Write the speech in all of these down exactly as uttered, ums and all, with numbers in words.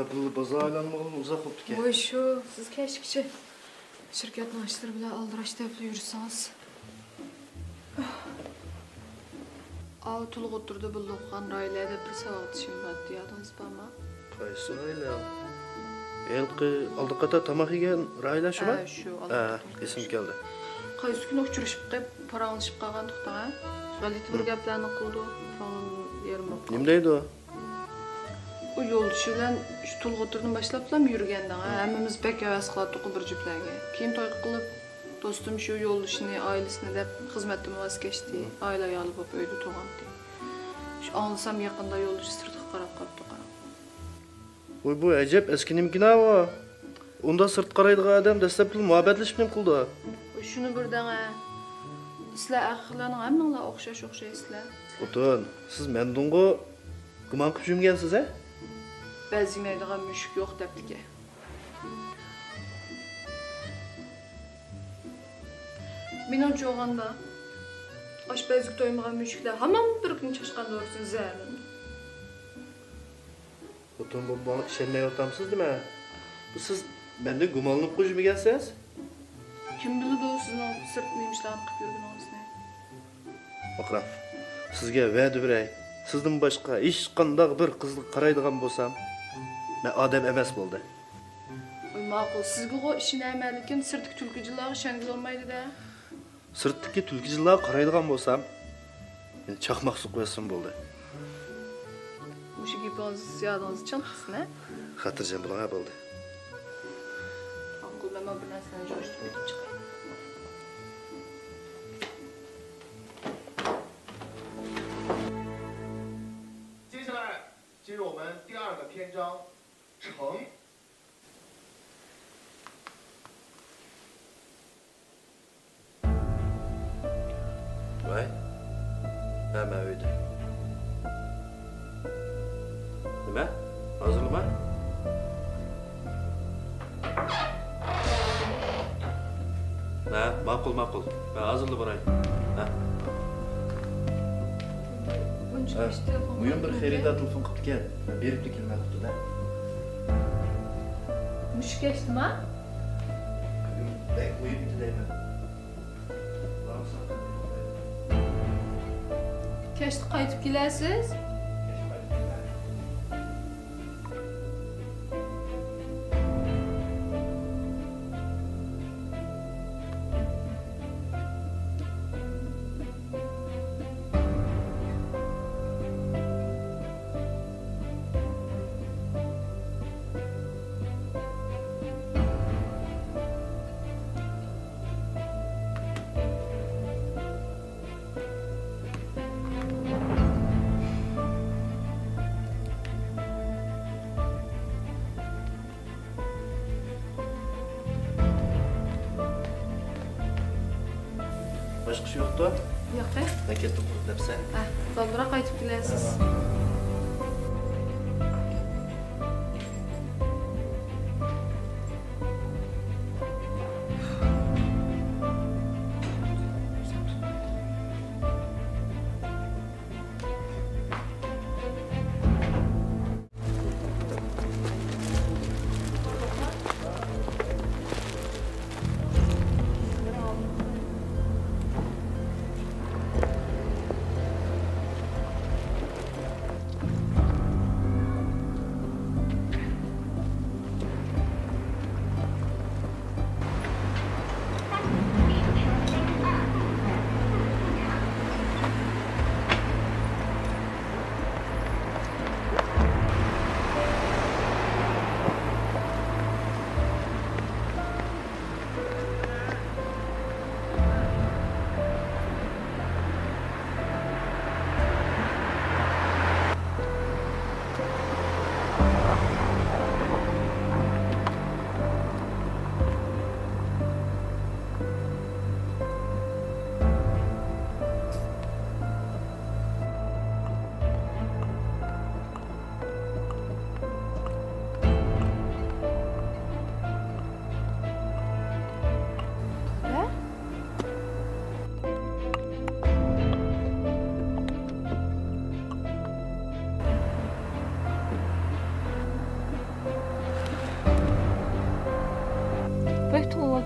بىللە بازار ئايلانمىغىلى ئۇزاق بوپتىكەن. ۋاي شۇ، سىز كەچكىچە شىركەتنىڭ ئىشلىرى بىلەن ئالدىراش دەپلا يۈرسىڭىز. ئاۋۇ تۇلغا ئوتتۇرىدا بىللە ئوقۇغان راھىلە دەپ بىر ساۋاقدىشىم بارتتى، يادىڭىزدا بارمۇ؟ قايسى راھىلە؟ ھېلىقى ئالدى قاتار تاماق يېگەن راھىلە شۇمۇ؟ ھە، شۇ ھە، ئالدى قاتار. ئېسىمگە كەلدى. قايسى كۈنى ئۇچرىشىپ قېلىپ، پاراڭلىشىپ قالغانتۇق دەڭە. غەلىتە بىر ھە. گەپلەرنى قىلىدۇ، كۆڭلۈم يېرىم بولۇپ قالدى. نېمە دەيدۇ؟ ئۇ يولدىشى بىلەن شۇ تۇلغا ئوتتۇرىدىن باشلاپلا يۈرگەن دەڭە. ھە. ھەممىمىز بەك ھەۋەس قىلاتتۇق بىر جۈپلەرگە. كېيىن توي قىلىپ، دوستۇم شۇ يولدىشىنى، ئائىلىسىنى دەپ خىزمەتتىن ۋاز كەچتى. ھە. ئائىلە ئايالى بولۇپ ئۆيدە تۇرغانتى. شۇ ئاڭلىسام يېقىندا يولدىشى سىرتقا قاراپ قاپتۇ، قاراپ. ۋوي، بۇ ئەجەب ئەسكى نېمىكىن-ھە بۇ؟ ئۇنداق سىرت قارايدىغان ئادەم دەسلەپتىلا مۇھەببەتلىشىپ نېمە قىلىدۇ؟ ۋوي، شۇنى بىر دەڭە. سىلەر ئەرخەقلەرنىڭ ھەممىڭلار ئوخشاش ئوخشايسىلەر. خوتۇن، سىز مەندىنغۇ گۇمان قىلىپ يۈرمىگەنسىز ھە؟ بەزىمەيدىغان مۈشۈك يوق دەپتىكەن. مېنىڭچە بولغاندا، ئاشپەزلىككە تويمىغان مۈشۈكلەر ھامان بىر كۈنى چاشقان دورىسىنى زەھەرلىنىدۇ. خوتۇن بولۇپ ماڭا ئىشەنمەيۋاتامسىز نېمە؟ سىز مەندىن گۇمانلىنىپقۇ يۈرمىگەنسىز؟ كىم بىلىدۇ سىزنىڭ سىرتتا نېمە ئىشلارنى قىلىپ يۈرگىنىڭىزنى؟ باقراڭ، سىزگە ۋەدە بېرەي، سىزدىن باشقا ھېچقانداق بىر قىزغا قارايدىغان بولسام، مەن ئادەم ئەمەس بولدى. ۋاي ماقۇل، سىزگىغۇ ئىشىنەرمەن، لېكىن سىرتتىكى تۈلكىجىنلارغا ئىشەنگىلى بولمايدۇ-دە. سىرتتىكى تۈلكىجىنلارغا قارايدىغان بولسام، مېنى چاقماق سوقۇۋەتسىمۇ بولدى. مۇشۇ گېپىڭىز يادىڭىزدا چىڭ تۇرسۇن ھە؟ خاتىرجەم بولۇڭ ھە، بولدى. ماقۇل، مەن مانا بىر نەرسىلەرنى جوشتۇرۇپ ئېلىپ چىقاي. 接下来进入我们第二个篇章，成。 ۋاي. ھە، مەن ئۆيدە. نېمە؟ ھازىرلىما؟ ھە، ماقۇل، ماقۇل. مەن ھازىرلا باراي. ھە. بۇنچە ھە، كەچتە تېلېفون مۇھىم بىر قىلىپ خېرىدار تېلېفون قىپتىكەن. بېرىپلا كېلىمەن قۇتۇدا. مۇشۇ كەچتىما؟ بەك مۇھىم ئىدى دەيمەن. كەچتە قايتىپ كېلەرسىز؟ باشقىسى يوقتۇ؟ ياق. مەن كەتتىم، قۇرۇق دەپسەن. ھە، بالدۇراق قايتىپ كېلەرسىز.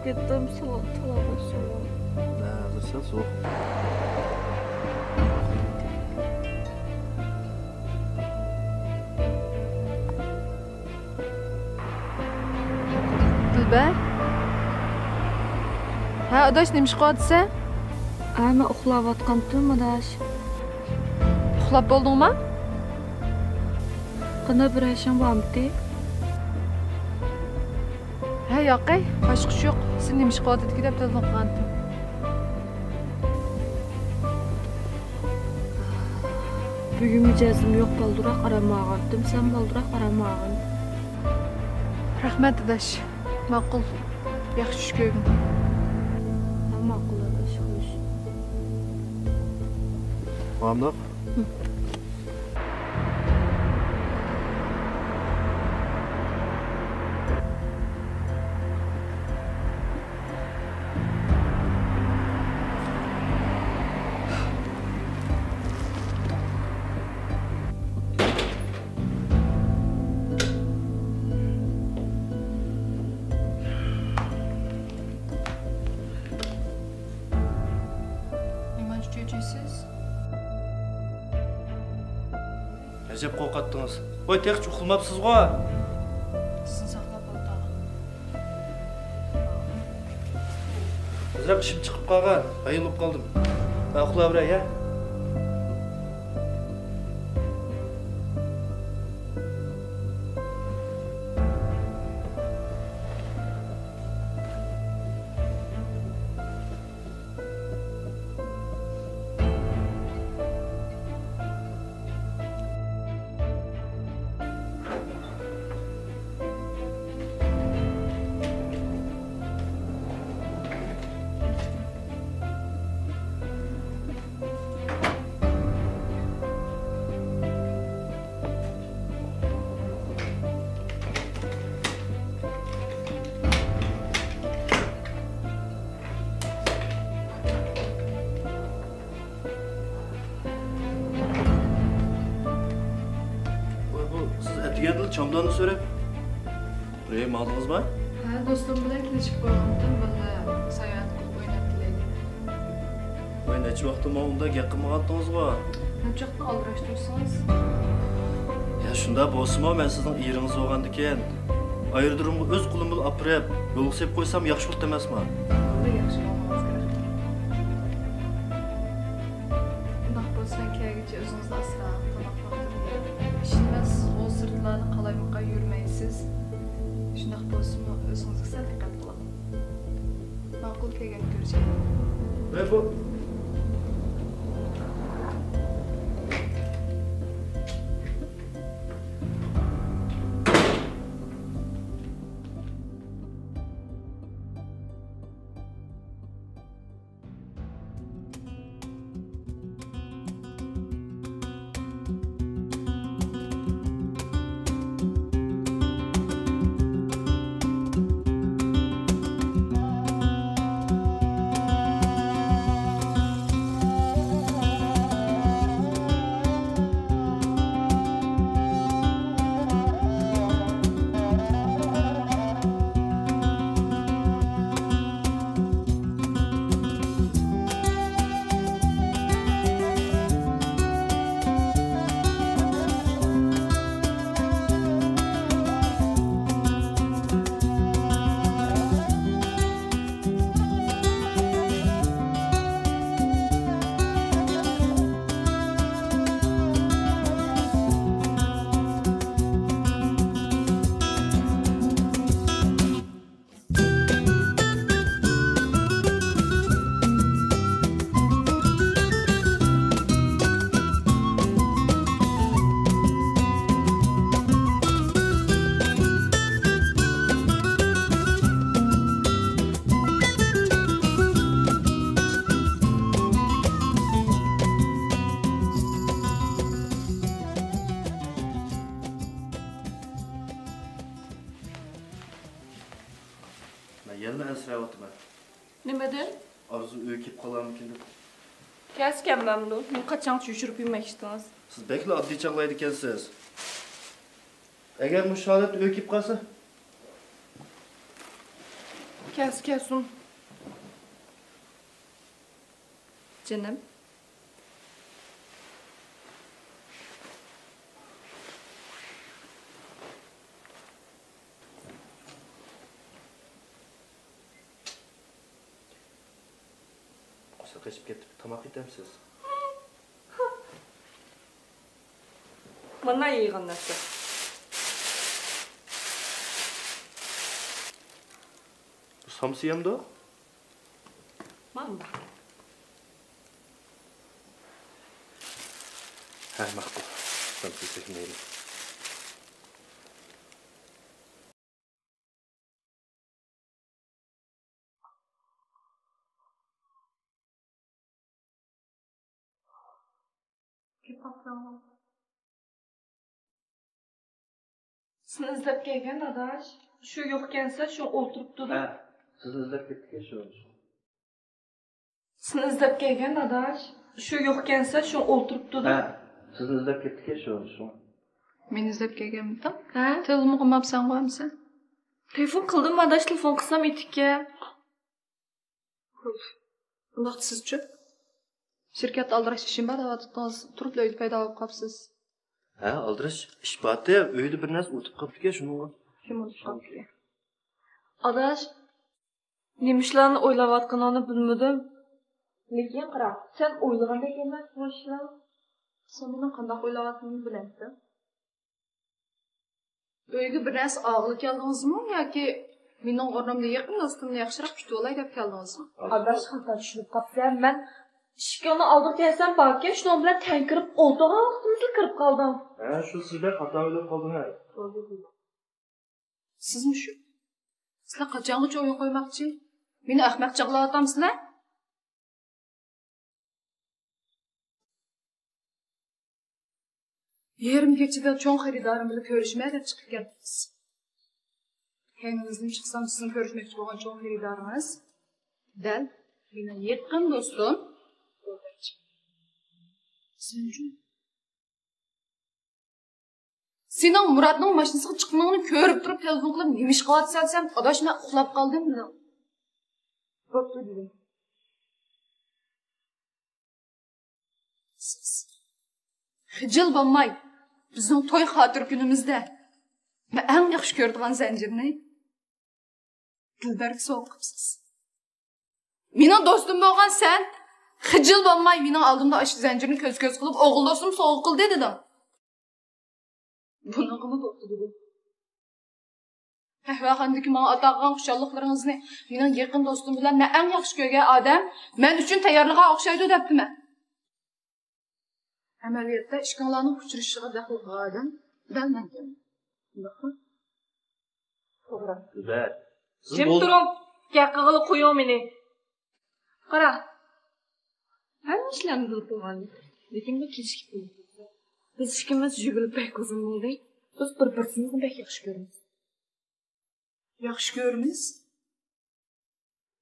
كەتتىم، سالا-، تالادا سوغۇق. ھە، ھازىر سەل سوغۇق. دىلبەر. ھە، ئاداش، نېمە ئىش قىلىۋاتىسەن؟ ھە، مەن ئۇخلاۋاتقانتىم، ئاداش. ئۇخلاپ بولدۇڭما؟ قانداق بىر ئىشىڭ بارمىدى؟ ھە، ياقەي، باشقا ئىش يوق. سەن نېمە ئىش قىلىۋاتىدىكى دەپ تېلېفون قىلغانتىم. بۈگۈن مىجەزىم يوق، بالدۇراق ئارام ئالغانتىم. سەن بالدۇراق ئارام ئالغىن. رەھمەت، ئاداش. ماقۇل. ياخشى چۈش كۆرگىن. ھە، ماقۇل، ئاداش، خوش. مامداق. نېمانچە چۆچۈيسىز؟ ئەجەب قورقاتتىڭىز. ۋاي، تېخىچە ئۇخلىماپسىزغۇ؟ سىزنى ساقلاپ ئولتۇرغان. ئازراق ئىشىم چىقىپ قالغان، ھەيران بولۇپ قالدىم. مەن ئۇخلاۋېرەي، ھە؟ ۋاي، بۇ سىز ئەتىگەندىلا چامداننى سۆرەپ، بۇرۇيا ماڭدىڭىزما؟ ھە، دوستۇم بىلەن كېلىشىپ قويغانتىم، بىللە ساياھەت قىلىپ ئويناپ كېلەيلى. ۋاي، نەچچە ۋاقىتتىن بۇيان ئۇنداق گەپ قىلمىغانتىڭىزغۇ؟ نەچچە ۋاقىتتىن ئالدىراشتۇرسىڭىز؟ يا، شۇنداق بولسىمۇ، مەن سىزنىڭ ئېرىڭىز بولغاندىكىن، ئايرودرومغا ئۆز قولۇم بىلەن ئاپىرىپ، يولغا سېلىپ قويسام ياخشى بولاتتى ئەمەسما؟ بەك ياخشى بولغانىڭىزغا رەھمەت. ئۇنداق بولسا، مەن كەلگۈچە ئۆزىڭىزنى ئاسراڭ، تاماق ۋاقتىدا يەڭ. ئىشىنىمەن، سىز غول سىرتلارنى قالايمىقاي يۈرمەيسىز. شۇنداق بولسىمۇ، ئۆزىڭىزگە سەل دىققەت قىلىڭ. ماقۇل، كەلگەندە كۆرۈشەيلى. ۋەي، بۇ. مەن يەنىلا ئەنسىرەۋاتىمەن. نېمىدىن؟ ئارزۇ ئۆيگە كېلىپ قالارمىكىن دەپ. كەلسە كەلمەمدۇ؟ نېمە قاچانغىچە يوشۇرۇپ يۈرمەكچىدىڭىز؟ سىز بەكلا ئاددىي چاغلايدىكەنسىز. ئەگەر مۇشۇ ھالەتتە ئۆيگە كېلىپ قالسا؟ كەلسە كەلسۇن. جېنىم. قورساق ئېچىپ كەتتى، تاماق يېتەمسىز؟ مانا يېگەن نەرسە. بۇ سامسا يەمدۇ؟ مانا. ھە، ماقۇل. سامسا يېسەك مەيلى. سېنى ئىزدەپ كەلگەن، ئاداش. شۇ يوقكەنسە، شۇ ئولتۇرۇپتۇ. ھە، سىزنى ئىزدەپ كەتتىكەن شۇ. سېنى ئىزدەپ كەلگەن، ئاداش. شۇ يوقكەنسە، شۇ ئولتۇرۇپتۇ. ھە، سىزنى ئىزدەپ كەتتىكەن شۇ، شۇ. مېنى ئىزدەپ كەلگەنمىتىڭ؟ ھە. تېلېفون قىلماپسەنغۇ ئەمسە؟ تېلېفون قىلدىم، ئاداش، تېلېفون قىلسام ئېتىككەن. ئۇنداقتا سىزچۇ؟ شىركەتتە ئالدىراش ئىشىم بار دەۋاتاتتىڭىز، تۇرۇپلا ئۆيدە پەيدا بولۇپ قاپسىز. ھە، ئالدىراش ئىش بارتى، ئۆيدە بىر نەرسە ئۇنتۇپ قاپتىكەن، شۇنىڭغا. كىم ئۇنتۇپ قاپتىكەن؟ ئاداش، نېمە ئىشلارنى ئويلاۋاتقىنىڭنى بىلمىدىم. لېكىن قارا، سەن ئويلىغاندەك ئەمەس بۇ ئىشلار. سەن مېنىڭ قانداق ئويلاۋاتقىنىمنى بىلەمسەن؟ ئۆيگە بىر نەرسە ئالغىلى كەلدىڭىزمۇ ياكى مېنىڭ ئورنۇمدا يېقىن دوستۇمنى ياخشىراق كۈتۈۋالاي دەپ كەلدىڭىزمۇ؟ ئاداش، خاتا چۈشىنىپ قاپسەن. مەن ئىشىكىڭنىڭ ئالدىغا كەلسەم باركەن، شۇنىڭ بىلەن تەڭ كىرىپ ئولتۇرغان ۋاقتىمىزدا كىرىپ قالدىڭ. ھە، شۇ سىزدەك خاتا ئويلاپ قالدىڭ ھە. سىزمۇ شۇ. سىلەر قاچانغىچە ئويۇن قويماقچى؟ مېنى ئەخمەق چاغلاۋاتامسىلەر؟ يېرىم كېچىدە چوڭ خېرىدارىم بىلەن كۆرۈشىمەن دەپ چىقىپ كەتتىڭىز. كەينىڭىزدىن چىقسام، سىزنىڭ كۆرۈشمەكچى بولغان چوڭ خېرىدارىڭىز دەل مېنىڭ يېقىن دوستۇم. سەنچۇ؟ سېنىڭ مۇراتنىڭ ماشىنىسىغا چىققىنىڭنى كۆرۈپ تۇرۇپ تېلېفون قىلىپ، نېمە ئىش قىلىۋاتىسەن دېسەم، ئاداش، مەن ئۇخلاپ قالدىم دېدىڭ. بوپتۇ دېدىم. سىز خىجىل بولماي، بىزنىڭ توي خاتىرە كۈنىمىزدە مەن ئەڭ ياخشى كۆرىدىغان زەنجىرنى دىلبەرگە سوۋغا قىپسىز. مېنىڭ دوستۇم بولغان سەن خىجىل بولماي مېنىڭ ئالدىمدا ئاشۇ زەنجىرنى كۆز-كۆز قىلىپ، ئوغۇل دوستۇم سوۋغا قىلدى دېدىڭ. بۇنىڭغىمۇ بوپتۇ دېدىم. قەھۋەخانىدىكى ماڭا ئاتا قىلغان خۇشاللىقلىرىڭىزنى مېنىڭ يېقىن دوستۇم بىلەن مەن ئەڭ ياخشى كۆرگەن ئادەم مەن ئۈچۈن تەييارلىغان ئوخشايدۇ دەپتىمەن. ئەمەلىيەتتە ئىككىڭلارنىڭ ئۇچرىشىشىغا دەخلى قىلغان ئادەم دەل مەنكەن. شۇنداقمۇ؟ توغرا. دىلبەر، سىز جىم بول- تۇرۇڭ. گەپ قىلغىلى قويۇڭ مېنى. قارا، ھەممە ئىشلارنى بىلىپ بولغان، لېكىن بۇ كېچىكىپ بولدى. بىز ئىككىمىز يۈگۈرۈپ بەك ئۇزۇن بولدى. بىز بىر-بىرىمىزنى بەك ياخشى كۆرىمىز. ياخشى كۆرىمىز؟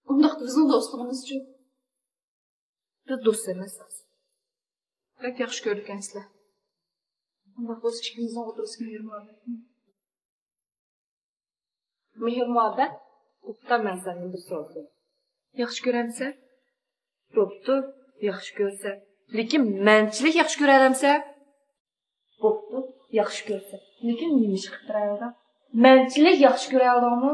ئۇنداقتا بىزنىڭ دوستلۇقىمىزچۇ؟ بىز دوست ئەمەس. بەك ياخشى كۆرىدىكەنسىلەر. ئۇنداق بولسا ئىككىمىزنىڭ ئوتتۇرىسىدا مېھىر مۇھەببەت. مېھىر مۇھەببەت؟ ئۇقتا مەن سەندىن بىر سورىسۇن. ياخشى كۆرەمسەن؟ بوپتۇ، ياخشى كۆرسەن. لېكىن مەنچىلىك ياخشى كۆرەلەمسەن؟ بوپتۇ، ياخشى كۆرسەن. لېكىن نېمە ئىش قىلىپ بېرەلىدىڭ؟ مەنچىلىك ياخشى كۆرەلىدىڭمۇ؟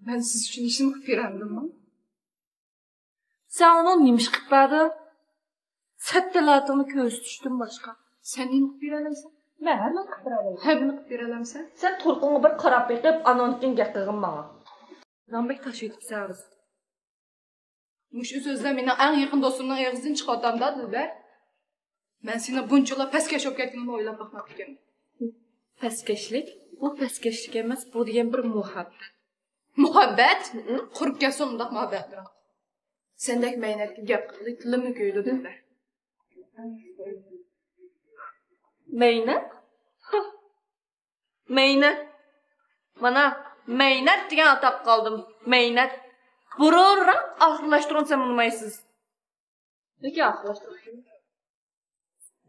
مەن سىز ئۈچۈن ھېچنېمە قىلىپ بېرەلمىدىممۇ؟ سەن ئۇنىڭ نېمە ئىش قىلىپ بەردىڭ؟ سەتتىلاتىڭنى كۆرسىتىشتىن باشقا. سەن نېمە قىلىپ بېرەلەيسەن؟ مەن ھەممىنى قىلىپ بېرەلەيمەن. ھەممىنى قىلىپ بېرەلەمسەن؟ سەن تۇرقۇڭغا بىر قاراپ بېقىپ، ئاناندىن كېيىن گەپ قىلغىن ماڭا. نان بەك تاشىۋېتىپسەن ھازىر. مۇشۇ سۆزلەر مېنىڭ ئەڭ يېقىن دوستۇمنىڭ ئېغىزىدىن چىقىۋاتامدا، دىلبەر. مەن سېنىڭ بۇنچىلا پەسكەش بولۇپ كەتكىنىڭنى ئويلاپ باقماپتىكەنمەن. پەسكەشلىك؟ بۇ پەسكەشلىك ئەمەس، بۇ دېگەن بىر مۇھەببەت. مۇھەببەت؟ قۇرۇپ كەتسۇن ئۇنداق مۇھەببەتلىرىڭ. سەندەك مەينەتكە گەپ قىلغىلى تىلىممۇ كۆيىدۇ، دىلبەر. مەينەت؟ مەينەت. مانا، مەينەت دېگەن ئاتاپ قالدىم. مەينەت. بۇرۇنراق ئاخىرلاشتۇرغىنى سەن بولمايسىز. نېمە ئاخىرلاشتۇرغىنى؟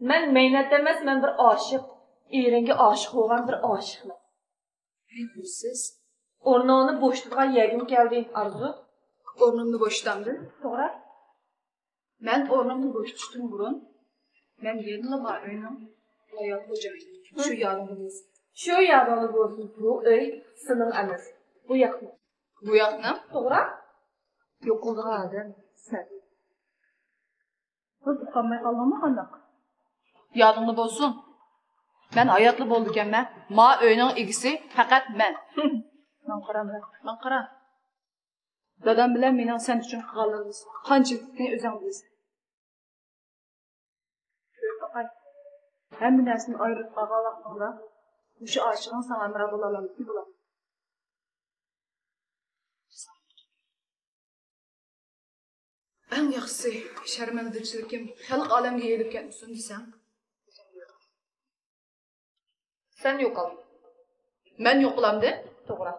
مەن مەينەت ئەمەس، مەن بىر ئاشىق. ئېرىڭگە ئاشىق بولغان بىر ئاشىقمەن. سىز ئورنۇڭنى بوشىتىدىغان يەرگىمۇ كەلدى، ئارزۇ. ئورنۇمنى بوشىتامدىم؟ توغرا. مەن ئورنۇمنى بوشىتىشتىن بۇرۇن، مەن يەنىلا ما ئۆينىڭ ھايات خوجايىنى. شۇ يادىڭدا بولسۇن. شۇ يادىڭدا بولسۇن، بۇ ئۆي سېنىڭ ئەمەس. بۇ ياقنىڭ. بۇ ياقنىڭ؟ توغرا. يوقىلىدىغان ئادەم سەن. قىز ئۇقالماي قالدىڭمۇ قانداق؟ يادىڭدا بولسۇن. مەن ھاياتلا بولىدىكەنمەن. ما ئۆينىڭ ئىگىسى پەقەت مەن. ماڭا قارا، ماڭا قارا. دادام بىلەن مېنىڭ سەن ئۈچۈن قىلغانلىرىمنى قانچىلىكىنى ئۆزۈڭ بىلىسەن. كۆرۈپ باقاي. ھەممە نەرسىدىن ئايرىلىپ قالغان ۋاقتىڭدا مۇشۇ ئاشىقىڭ ساڭا ھەمراھ بولالايدۇ، بولامدۇ؟ ئەڭ ياخشىسى، شەرمەندىچىلىكىم خەلق ئالەمگە يېيىلىپ كەتمىسۇن دېسەڭ. سەن يوقال. مەن يوقىلامدىم؟ توغرا.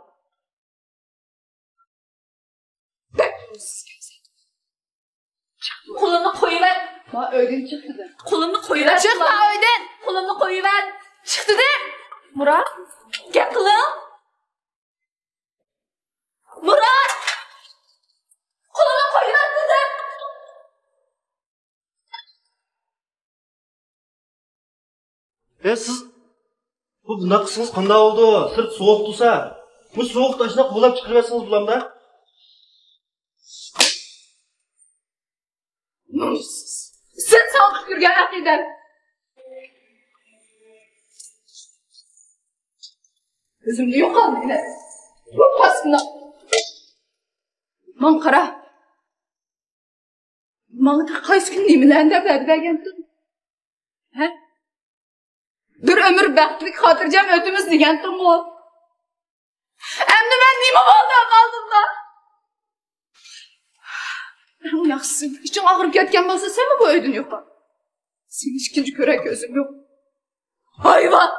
بەك توغرىسىز گەپ. قولۇمنى قويۇۋەت. ما ئۆيدىن چىق دېدىم. قولۇمنى قويۇۋەت. چىق ما ئۆيدىن. قولۇمنى قويۇۋەت. چىق دېدىم. مۇرات، گەپ قىلىڭ. مۇرات! قولۇمنى قويۇۋەت دېدىم. ئە، سىز بۇ بۇنداق قىلسىڭىز قانداق بولىدۇ؟ سىرت سوغۇق تۇرسا. بۇ سوغۇقتا ئاشۇنداق بۇلاپ چىقىرىۋەتسىڭىز بولامدا؟ نومۇسسىز. سەن ساڭا قىلىپ يۈرگەن ئەقىدەم. ئۆزۈڭنى يوقال دېگىنە. بۇ پاسكىنا. ماڭا قارا. ماڭا تېخى قايسى كۈنى نېمىلەرنى دەپ ۋەدە بەرگەنتىڭ؟ ھە؟ بىر ئۆمۈر بەختلىك خاتىرجەم ئۆتىمىز دېگەنتىڭغۇ؟ ئەمدى مەن نېمە بولدۇم ئالدىڭدا؟ ئەڭ ياخشىسى، ئىچىڭ ئاغرىپ كەتكەن بولسا، سەنمۇ بۇ ئۆيدىن يوقال. سېنى ئىككىنچى كۆرەر كۆزۈم يوق. ھايۋان!